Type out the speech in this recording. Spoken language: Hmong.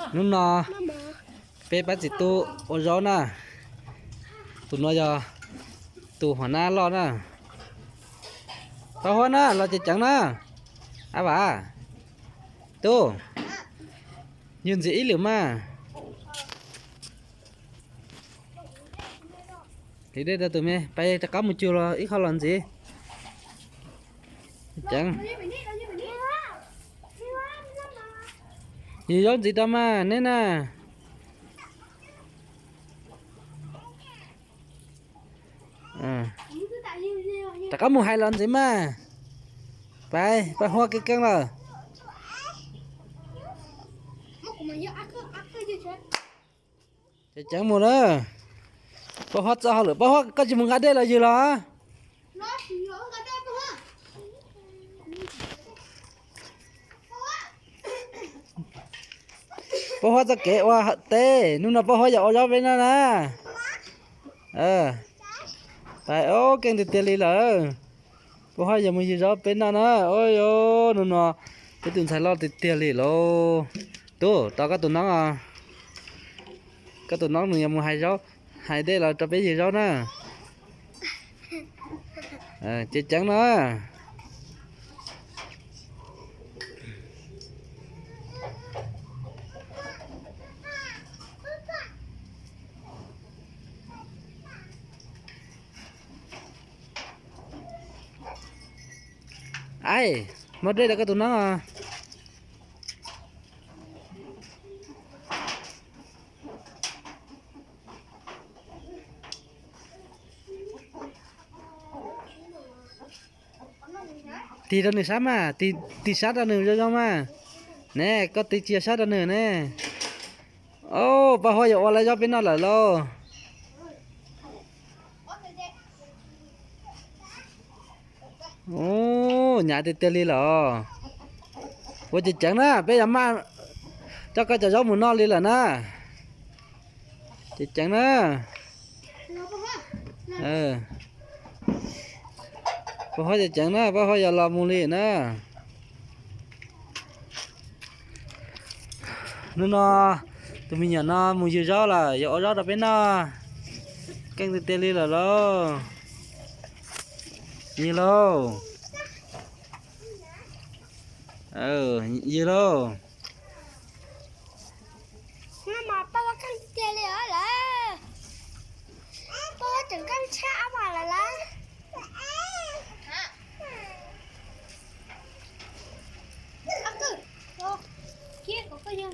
Hnub no peb pab txiv tub ua zaub na. Tus no yog tus hua nab loj na. Pab Huab na, los ceev ceev na. Ab Vam, tub, yug ntxiv ib lwm mas. Hliv dej rau tus me, pais rov qab mus cug los ib qho los ntxiv. Ceev. Yug zaub ntxiv rau mas neb na. Rov qab mus hais los ntxiv mas. Pais, pab Huab keeb keeb lawm. Ceev ceev mus na. Pab Huab txo hauj lwm, pab Huab koj tsis mus nqa dej los yws los? Pab Huab txoj kev ua teb, hnub no pab Huab yog ua zaub peb noj na. Pais, keej tiag tiag li lawm. Pab Huab yog mus yws zaub peb noj na. Ua, hnub no peb tus ntxhais loj tiag tiag li lauj. Tub, tos koj tus noob os. Koj tus noob nws yuav mus hais zaub, hais dej los rau peb yws zaub na. Ceev ceev no. Aib, muab dej rau koj tus noob. Tig rau nws sab mas, tig sab rau nws zoo zoo mas. Ne, koj tig tsis yog sab rau nws ne. Au, pab Huab yuav ua lawv zaub peb noj lawm lauj. Ub, hnyav tiag tiag li lawm. Ua ceev ceev na, peb yuav maj coj koj cov zaub mus noj li lawm na. Ceev ceev na. Pab Huab ceev ceev na, pab Huab yuav los mus li na. Hnub no tus me nyuam no mus yws zaub lawm, yuav ua zaub rau peb noj. Keej tiag tiag li lawm lauj. Yws lauj. Yws lauj. Pab Huab keej tiag li lawm. Pab Huab tseem keej tshaj Ab Vam lawm lauj. Kiag kom koj yog.